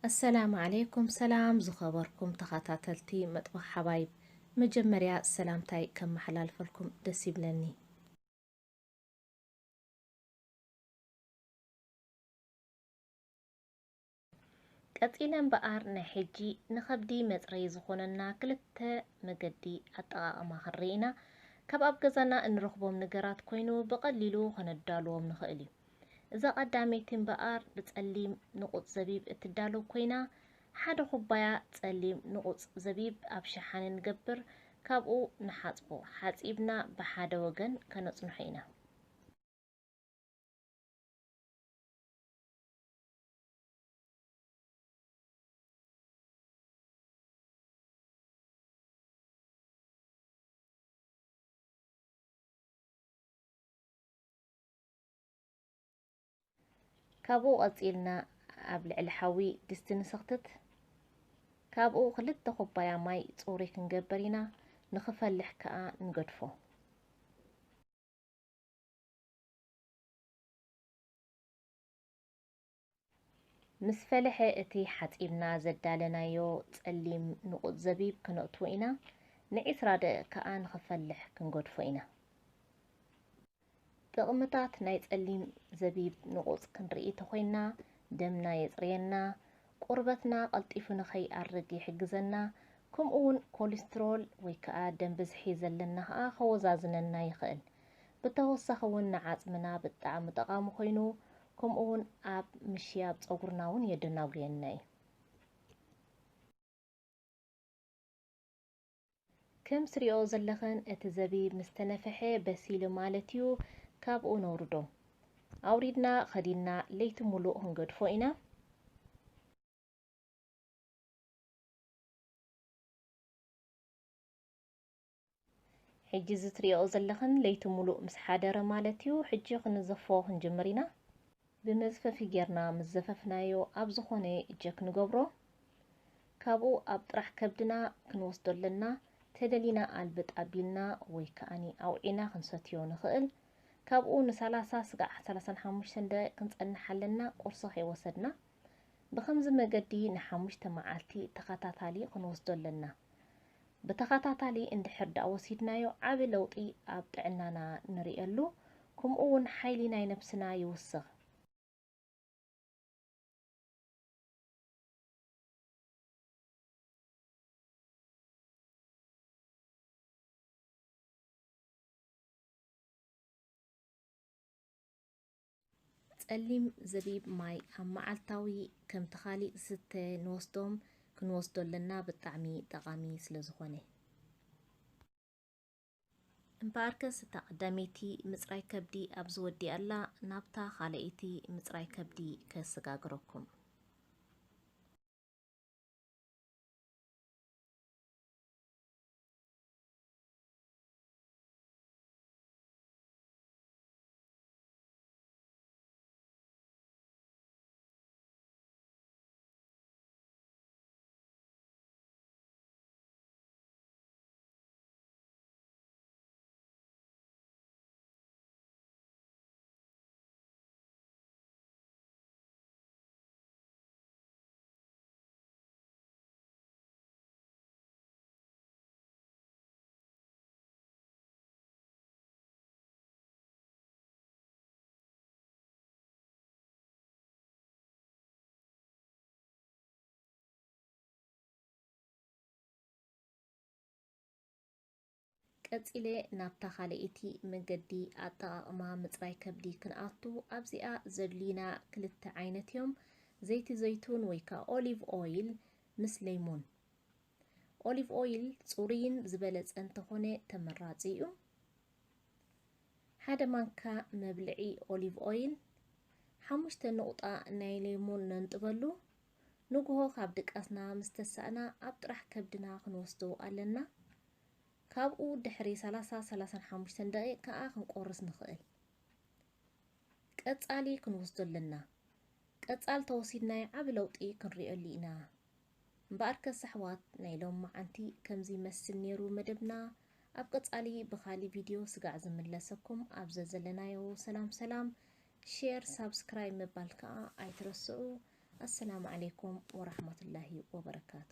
ኣሰላሙ ዓለይኩም፣ ሰላም ዝኸበርኩም ተኸታተልቲ መጥበኽ ሓባይብ፣ መጀመርያ ሰላምታይ ከመሓላልፈልኩም ደስ ይብለኒ። ቀጺለ እምበኣር ናይ ሕጂ ንኸብዲ መጽረዪ ዝኾነና ክልተ መገዲ ኣጠቓቕማ ክንርኢ ኢና። ካብ ኣብ ገዛና እንረኽቦም ነገራት ኮይኑ ብቐሊሉ ከነዳልዎም ንኽእል እዩ። እዛ ቀዳመይቲ እምበኣር ብጸሊም ንቑጽ ዘቢብ እትዳሎ ኮይና፣ ሓደ ኩባያ ጸሊም ንቑጽ ዘቢብ ኣብ ሸሓነ ንገብር፣ ካብኡ ንሓጽቦ። ሓጺብና ብሓደ ወገን ከነጽንሖ ኢና። ካብኡ ቀጺልና ኣብ ልዕሊ ሓዊ ድስቲ ንሰኽትት። ካብኡ ክልተ ኩባያ ማይ ጽሩይ ክንገብር ኢና፣ ንኽፈልሕ ከኣ ንገድፎ። ምስ ፈለሐ እቲ ሓጺብና ዘዳለናዮ ጸሊም ንቑጽ ዘቢብ ክነእትዎ ኢና፣ ንዒስራ ደቂቕ ከኣ ንኽፈልሕ ክንገድፎ ኢና። ጥቕምታት ናይ ጸሊም ዘቢብ ንቑጽ ክንርኢ ተኾይንና፣ ደምና የጽርየና፣ ቆርበትና ቀልጢፉ ንኸይኣርግ ይሕግዘና፣ ከምኡ እውን ኮሊስትሮል ወይ ከኣ ደም ብዝሒ ዘለና ከኣ ከወዛዝነና ይኽእል። ብተወሳኺ እውን ንዓጽምና ብጣዕሚ ጠቓሚ ኮይኑ፣ ከምኡ እውን ኣብ ምሽያብ ጸጉርና እውን የደናጉየና እዩ። ከም ትሪኦ ዘለኽን እቲ ዘቢብ ምስ ተነፍሐ በሲሉ ማለት እዩ። ካብኡ ነውርዶ። ኣውሪድና ከዲንና ለይቲ ሙሉእ ክንገድፎ ኢና። ሕጂ እዚ ትሪኦ ዘለኽን ለይቲ ሙሉእ ምስ ሓደረ ማለት እዩ። ሕጂ ክንዘፎ ክንጅምር ኢና። ብመዝፈፊ ጌርና ምስ ዘፈፍናዮ ኣብ ዝኾነ ጀክ ንገብሮ። ካብኡ ኣብ ጥራሕ ከብድና ክንወስዶ ኣለና። ተደሊና ኣልብጥ ኣቢልና ወይ ከኣኒ ኣውዒና ክንሰትዮ ንኽእል። ካብኡ ንሰላሳ ስጋዕ ሰላሳን ሓሙሽተን ደቂቕ ክንጸንሕ ኣለና፣ ቁርሲ ከይወሰድና። ብኸምዚ መገዲ ንሓሙሽተ መዓልቲ ተኸታታሊ ክንወስዶ ኣለና። ብተኸታታሊ እንድሕር ደኣ ወሲድናዮ፣ ዓቢ ለውጢ ኣብ ጥዕናና ንርእየሉ፣ ከምኡ እውን ሓይሊ ናይ ነብስና ይውስኽ። ጸሊም ዘቢብ ማይ ኣብ መዓልታዊ ከምቲ ካሊእ ዝስተ ንወስዶም ክንወስዶ ኣለና፣ ብጣዕሚ ጠቓሚ ስለ ዝኾነ። እምበኣርከስ እታ ቀዳመይቲ ምጽራይ ከብዲ ኣብዚ ወዲኣላ፣ ናብታ ካልኣይቲ ምጽራይ ከብዲ ከሰጋግረኩም። ቀጺለ ናብታ ካልኣይቲ መገዲ ኣጠቓቕማ ምጽራይ ከብዲ ክንኣቱ፣ ኣብዚኣ ዘድልዩና ክልተ ዓይነት እዮም፣ ዘይቲ ዘይቱን ወይ ከኣ ኦሊቭ ኦይል ምስ ለይሞን። ኦሊቭ ኦይል ጽሩይን ዝበለጸ እንተኾነ ተመራጺ እዩ። ሓደ ማንካ መብልዒ ኦሊቭ ኦይል፣ ሓሙሽተ ንቑጣ ናይ ሌሞን ነንጥበሉ። ንግሆ ካብ ድቃስና ምስ ተሳእና ኣብ ጥራሕ ከብድና ክንወስዶ ኣለና። ካብኡ ድሕሪ ሰላሳ ሰላሳን ሓሙሽተን ደቂቕ ከኣ ክንቆርስ ንኽእል። ቀጻሊ ክንወስዶ ኣለና። ቀጻል ተወሲድናዮ ዓቢ ለውጢ ክንርእየሉ ኢና። እምበኣርከስ ኣሕዋት፣ ናይ ሎም መዓንቲ ከምዚ ይመስል ነይሩ መደብና። ኣብ ቀጻሊ ብኻሊ ቪድዮ ስጋዕ ዝምለሰኩም። ኣብ ዘዘለናዮ ሰላም ሰላም። ሼር፣ ሳብስክራይብ ምባል ከኣ ኣይትረስዑ። ኣሰላሙ ዓለይኩም ወራህመቱላሂ ወበረካቱ።